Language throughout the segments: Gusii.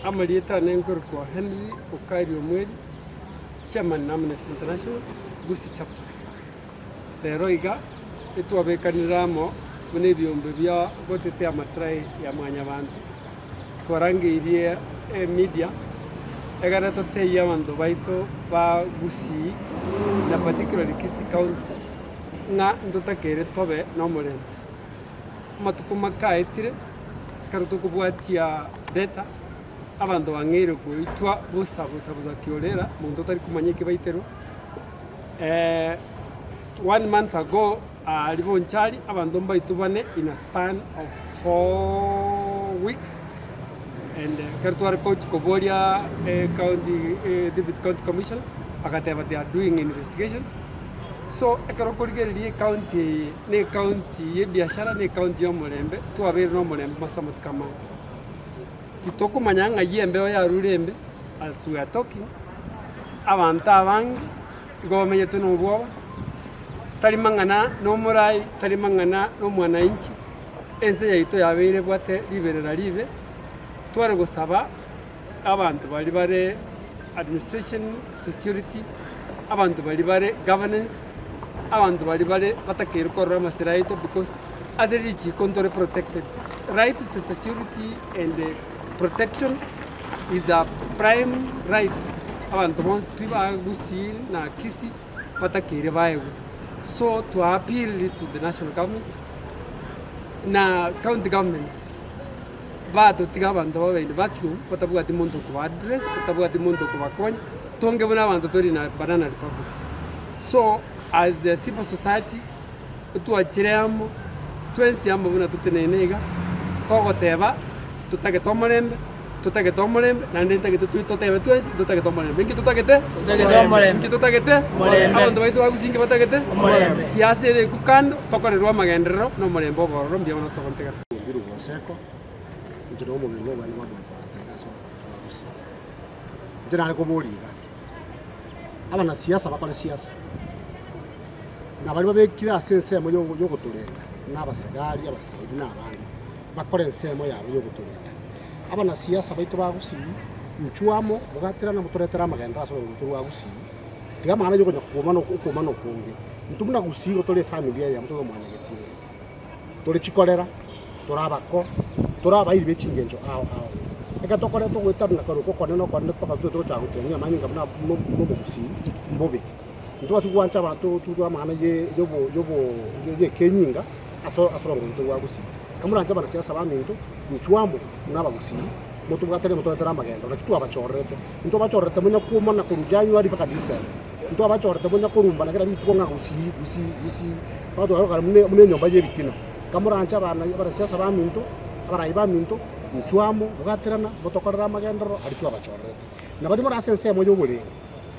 Amarieta ane nkorokwa Henry Okari Omweri, Chairman Amnesty International, Gusii Chapter. Rero iga etwabekanire amo buna ebiombe bia gotetea amaslahi ya mwanyabanto, twarangeirie emedia egere totebie abanto baito ba Gusii na particularly Kisii County ng'a ntotakeire tobe nomorembe. Amatuko makaetire, ekero tokobwatia data, abanto bang'eire goitwa bosa bosa bosa kiorera, monto otari komanya eki baiterwa. One month ago aria Bonchari abanto mbaitwe bane in a span of 4 weeks and ekero tware gochi koboria county deputy county commissioner agateba they are doing investigations. So ekero okorigereria ecounty eye na ecounty ya ebiashara na ecounty ya omorembe twabeire na omorembe ase amatuko amange. Titokomanya ng'ai embeo yarure embe as we are talking, abanto abange igo bamenyete na obwoba, tari mang'ana na omorai, tari mang'ana na omwananchi, ense yaito yabeire ebwate riberera ribe, tware gosaba abanto baria bare administration, security, abanto baria bare governance, abanto baria bare batakeire korora amasira aito because ase richiko ntore protected. Right to security and protection is a prime right abanto bonsi pi ba Gusii na Kisii batakeire baegwe. So twa appealed to the national government na county government batotiga abanto babe in vacuum batabwati monto okoba address, batabwati monto okobakonya, tonge buna abanto tori na banana republic. So as a civil society, twachire amo, twensi amo buna toteneine iga, togoteba totagete omorembe, totagete omorembe, naende ntagete twe totebe twensi ntotagete omorembe. Inki totagete? Totagete omorembe. Inki totagete? Omorembe. Abanto baito ba Gusii inki batagete? Omorembe. Siasa ebekwe kando, tokorerwe amagenderero na omorembe obe ororo, mbuya mono ase ogontegerera. Ombiri Goseko, inche na omobere obwane bwa mwanyabanto ase oboronge bwa Gusii. Inche nare koboria iga, abanasiasa bakore siasa, na baria babekire ase ensemo ya ogotorenda, buna abasigari, abasairi na abande, bakore ensemo yabo ya ogotorenda. Abanasiasa baito ba Gusii, inchuo amo, bwaterana motoretere amagenderero ase orogongo rwa Gusii, tiga amang'ana ya okonya kwomana okwomana okonge. Intwe buna Gusii igo tore efamiri eyemo tore omwanyagetinga. Tore chikorera, tore abako, tore abairi be chingencho ao ao. Ekero tokoreta ogoetanana korwa okonene okonene mpaka totwe togochaka gotiangia amanyinga buna buna omogusii, mbobe. Ntobasa gwancha abanto tochurwe amang'ana ye yobo yobo ye ekenyinga ase ase orongo rwaito rwa gusii. Ekero moranche abanasiasa baminto, inchuo amo buna abagusii, motobwaterere motoretere amagendo naki twabachorerete. Ntwabachorerete monya kwomana korwa January mpaka December. Ntwabachorete monya korumbana kera rituko ng'a gusii gusii gusii, mpaka twarorekana buna buna enyomba ya ebitina. Ekero moranche abana abanasiasa baminto, abarai baminto, inchuo amo, bwaterana, motokorere amagenderero aria twabachorerete. Na baria more ase ensemo ya oborendi,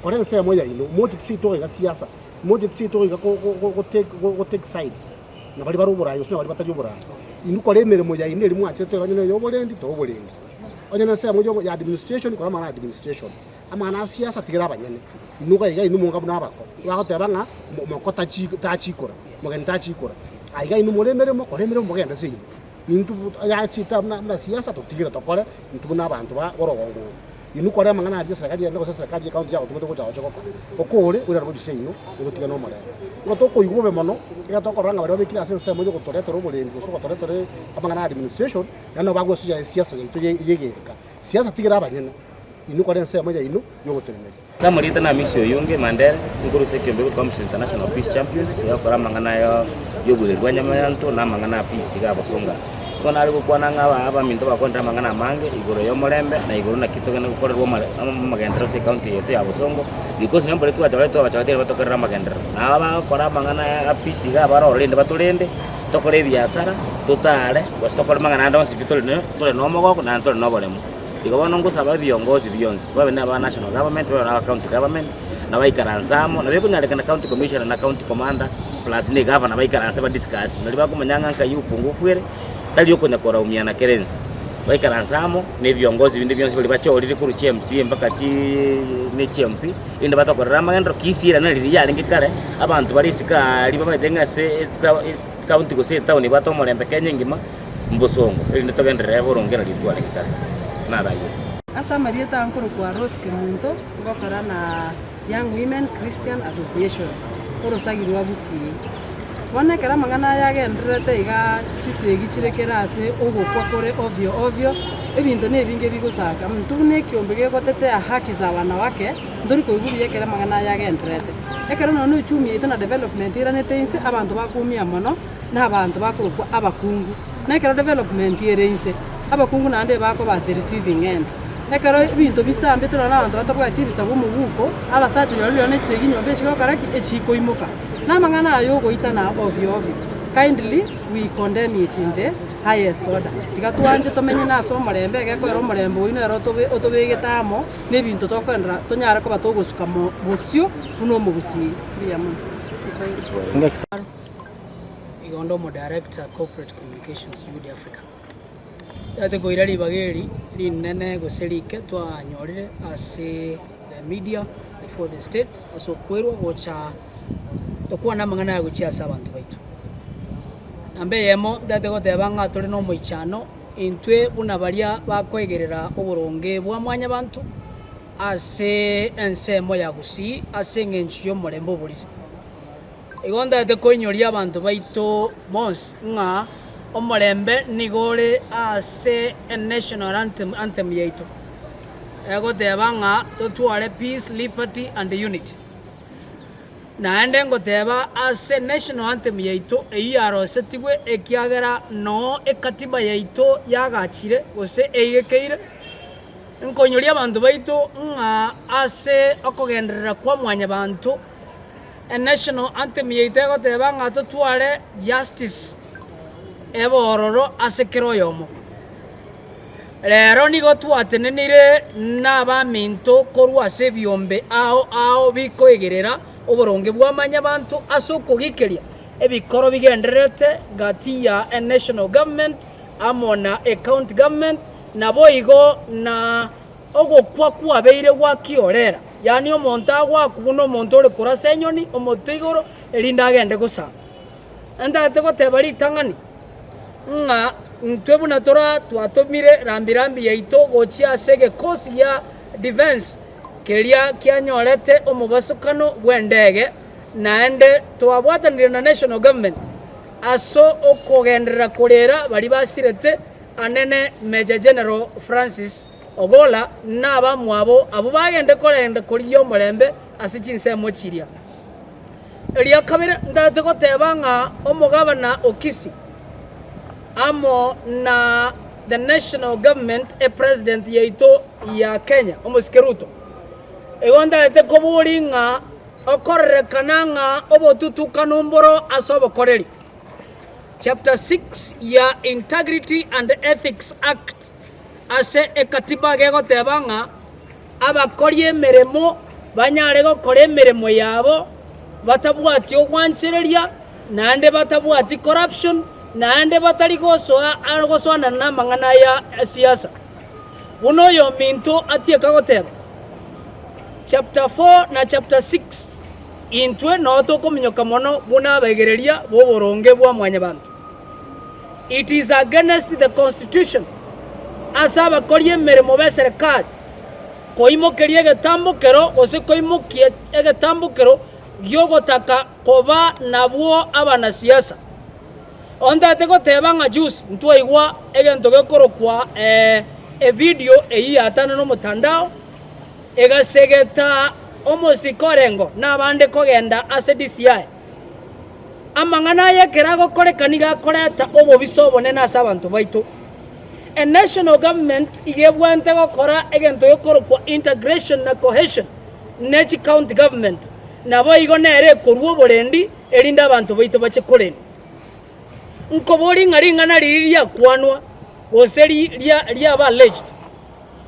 kora ensemo yaino, moche tiseito iga siasa, moche tiseito iga go go go gotake go take sides, na baria bare oborai gose na baria batari oborai. Inwe kora emeremo yaino eria mwachete onye neye oborendi, toa oborendi. Onye na ensemo ya ya administration, kora amang'ana ya administration. Amang'ana a siasa tigera abanyene. Inwe iga iga inwe monga buna abako. Bagoteba ng'a moko tachi tachikora, mogeni tachikora. Aiga inwe more emeremo, kora emeremo mogende seino. Intwe yachete buna buna siasa totigere tokore intwe buna abanto ba orogongo oro. Inwe kore amang'ana aria eserekari ende gose eserekari ye county yagotomete gocha gocha gokora. Okore oirane gochia seino ototige na omorembe. Igo tokoigwa bobe mono, ekero tokorora ng'a baria babekire ase ensemo ya ogotoretera oborendi gose ogotoretera amang'ana ya administration, naende nabo bagosuya esiasa yaito ye egenka. Siasa tigera abanyene, inwe kore ensemo yaino y'ogoteneneria. Ase amarieta na Hamisi Oyunge Mandere, nkorusia ekeombe goika Amnesty International Peace Champions, egakora amang'ana ya y'oboiri bwa nyamanyanto na amang'ana a peace iga abosonga. Nigo nare gokwana ng'a aba abaminto bakwanire amang'ana amange igoro y'omorembe na igoro naki togende gokorerwa omore amagenderero ase ecounty yaito ya Bosongo, because nonya mbore twachorete twabachorete riria batokorere amagenderero. Nabo bagokora amang'ana a peace iga abaroro rende batorende, tokore ebiasara, totare, gose tokore amang'ana ande onsi pi tore ne tore na omogoko naende tore na oboremu. Igo bono ngosaba ebiongozi bionsi, babe na aba national government, babe na aba county government, na baikaranse amo, nabo ekonyarekana county commissioner na county commander plus na egavana baikaranse ba discuss, nario bakomanya ng'a nkai upungufu ere, tari okonya koraumiana kera ense. Baikaranse amo, na ebiongozi binde bionsi baria bachorire korwa chi MCA mpaka chiiii ne chi MP, erinde batokorere amagenderero, kisii ere nariria yarenge kare, abanto bare isiko aaria bamaete ng'a ase County gose etown ebwate omorembe Kenya engima, mbosongo, erinde togenderere boronge nario twarenge kare. Naro ayio. Ase amarieta aa nkorokwa Rose Kemunto, ngokora na Young Women Christian Association, orosagi rwa Gusii. Bono ekero amang'ana aya agendererete iga chisegi chire kera ase ogokwa kore ovyo ovyo, ebinto na ebinge bigosaka. Intwe buna ekiombe gegotetea haki za wanawake, ntori koigwa buya ekero amang'ana aya agendererete. Ekero nonya na uchumi yaito na development eiranete inse, abanto bakoumia mono, na abanto bakorokwa abakungu. Na ekero development ere inse, abakungu naende bakoba at the receiving end. Ekero ebinto bisambetwe nonya na abanto batabwati ebisago omoguko, abasacha onye rirorio ne chisegi nyomba echigokora ki? Echikoimoka. Na amang'ana aya ogoitana ovyo ovyo, kindly we condemn it in the highest order. Tiga twanche tomenye na ase omorembe, egekoera omorembe oyio nere otobe otobegete amo, na ebinto tokoenderera tonyare koba togosuka mo bosio buna omogusii. Mbuya mono. Igo onde omo-director corporate communications UD Africa. Totagete koira ribaga eri rinene gose rike twanyorire ase the media before the state ase okwerwa gocha tokwane amang'ana aya gochia ase abanto baito. Namba eyemo ntagete goteba ng'a tore na omoichano intwe buna baria bakoegerera oboronge bwa mwanyabanto ase ensemo ya Gusii ase eng'encho y'omorembe oboriri. Igo ntagete koinyoria abanto baito bonsi ng'a omorembe nigo ore ase enational anthem anthem yaito, egoteba ng'a totware peace, liberty and unity. Naende ngoteba ase national anthem yaito eyio yarosetigwe ekiagera noo ekatiba yaito yagachire gose eigekeire, nkoinyoria abanto baito ng'a ase okogenderera kwa mwanyabanto, Enational anthem yaito egoteba ng'a totware justice ebe ororo ase kera oyomo. Rero nigo twatenenire nabaminto korwa ase ebiombe ao ao bikoegerera oboronge bwa manyabanto ase okogikeria ebikoro bigendererete gati ya enational government amo na ecounty government naboigo na Ogokwa kwabeire gwa kiorera, yaani omonto agoakwa buna omonto ore korasa enyoni omote igoro, erinde agende gosamba. Ntagete goteba ritang'ani, ng'a intwe buna tora twatomire rambi rambi yaito gochia ase egekosi gia defence keria kianyorete omobasokano bw'endege, naende twabwatanire na national government ase okogenderera korera baria basirete Anene Major General Francis Ogolla na abamwabo abwo bagende korenda korigia omorembe ase chinsemo chiria. Eria kabere ntagete goteba ng'a omogabana o Kisii amo na the national government e president yaito ya Kenya omosike Ruto, igo ntagete koboria ng'a okorerekana ng'a obotutukanu mboro ase obokoreri. Chapter 6 ya Integrity and Ethics Act ase ekatiba gegoteba ng'a abakori emeremo banyare gokora emeremo yabo batabwati ogwanchereria naende batabwati corruption naende batari gosoa gosoanana na amang'ana ya siasa. Buna oyominto atieka goteba, chapter 4 na chapter 6 Intwe noo tokominyoka mono buna abegereria b'oboronge bwa mwanyabanto. It is against the constitution ase abakori emeremo b'eserekari koimokeria egetambokero gose koimokia egetambokero gi'ogotaka koba nabwo abanasiasa. Ontagete goteba ng'a juzi ntwaigwa egento gekorokwa evidio eyio yatanana omotandao, Egasegeta omosike orengo na abande kogenda ase DCI. Amang'ana aya ekero agokoreka nigo akoreta obobisa obonene ase abanto baito. E national government iga ebwate gokora egento gekorokwa integration na cohesion ne chi county government naboigo nere ekorua oborendi erinde abanto baito bache korendwa. Nkoboria ng'a ring'ana riria riakwanwa gose riaba alleged.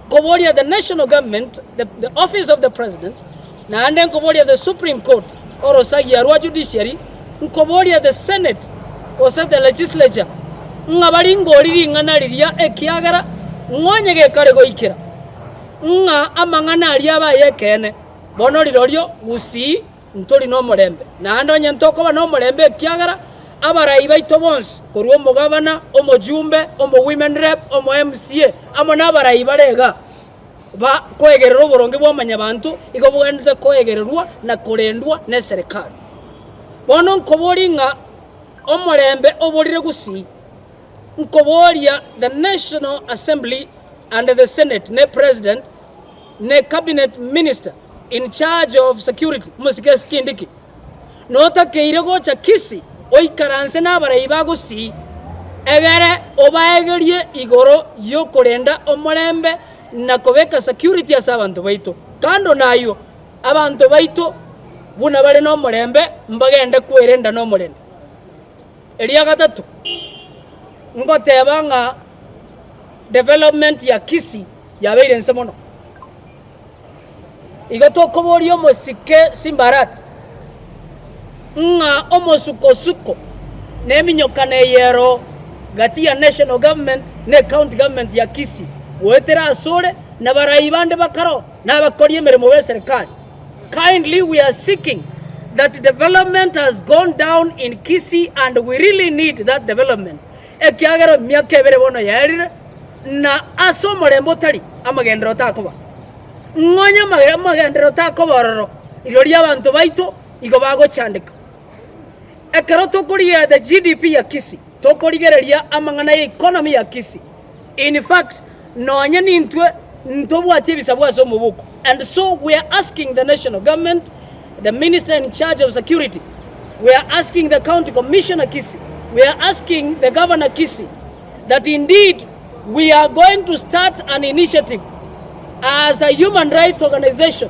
Nkoboria the national government, the, the office of the president, naende nkoboria the supreme court, orosagia rwa judiciary, nkoboria the senate gose the legislature, ng'a baringori ring'ana riria ekiagera ng'onye gekare goikera ng'a amang'ana aria abe ay'ekeene. Bono rirorio gusii Ntori nomorembe, naende onye ntokoba nomorembe ekiagera abarai baito bonsi, korwa omogabana, omojumbe, omowomen rep, omo MCA, amo nabarai bare igaa. Ba koegerera oboronge bwa mwanyabanto igo bogwenerete koegererwa na korendwa neserekari. Bono nkoborie ng'a omorembe oborire gusii, nkoboria the National Assembly and the Senate ne President ne Cabinet Minister in charge of security Mosike Kindiki, Notakeire gocha Kisii oikaranse nabarai ba Gusii, egere obaegerie igoro y'okorenda omorembe na kobeka security ase abanto baito. Kando nayio, abanto baito buna bare nomorembe mbagende kwerenda nomorembe. Eria gatato, ngoteba ng'a development ya Kisii yabeire inse mono. Igo tokoboria omosike Simbarati, ng'a omosuko-suko na eminyokano eye ero gati ya National Government na Ecounty Government ya Kisii goetera asore na barai bande bakaro na abakori emeremo b'eserekari. Kindly we are seeking that development has gone down in Kisii and we really need that development ekiagera emiaka ebere bono yaerire na ase omorembe otari amagenderero takoba. Ng'onye amagenderero takoba ororo, rirorio abanto baito igo bagochandeka. Ekero tokorigereria the GDP ya Kisii, tokorigereria amang'ana ya economy ya Kisii, in fact nonye nintwe ntobwati ebisabu ase omobuko and so we are asking the national government, the minister in charge of security, we are asking the county commissioner Kisii, we are asking the governor Kisii that indeed we are going to start an initiative as a human rights organization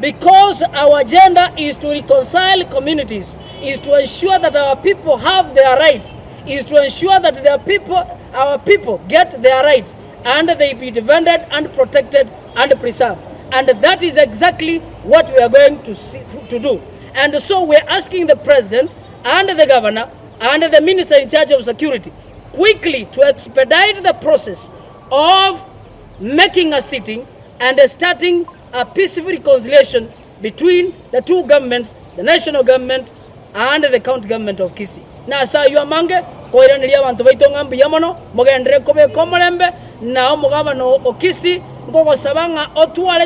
because our agenda is to reconcile communities, is to ensure that our people have their rights, is to ensure that their people, our people get their rights and they be defended and protected and preserved. And that is exactly what we are going to, see, to, to do. And so we are asking the president and the governor and the minister in charge of security quickly to expedite the process of making a sitting and starting a peaceful reconciliation between the two governments, the national government and the county government of Kisii. Na ase ayio amange, koiraneria abanto baito ng'a mbuya mono, mogenderere kobeka omorembe, na omogabana o Kisii nkogosaba ng'a otware.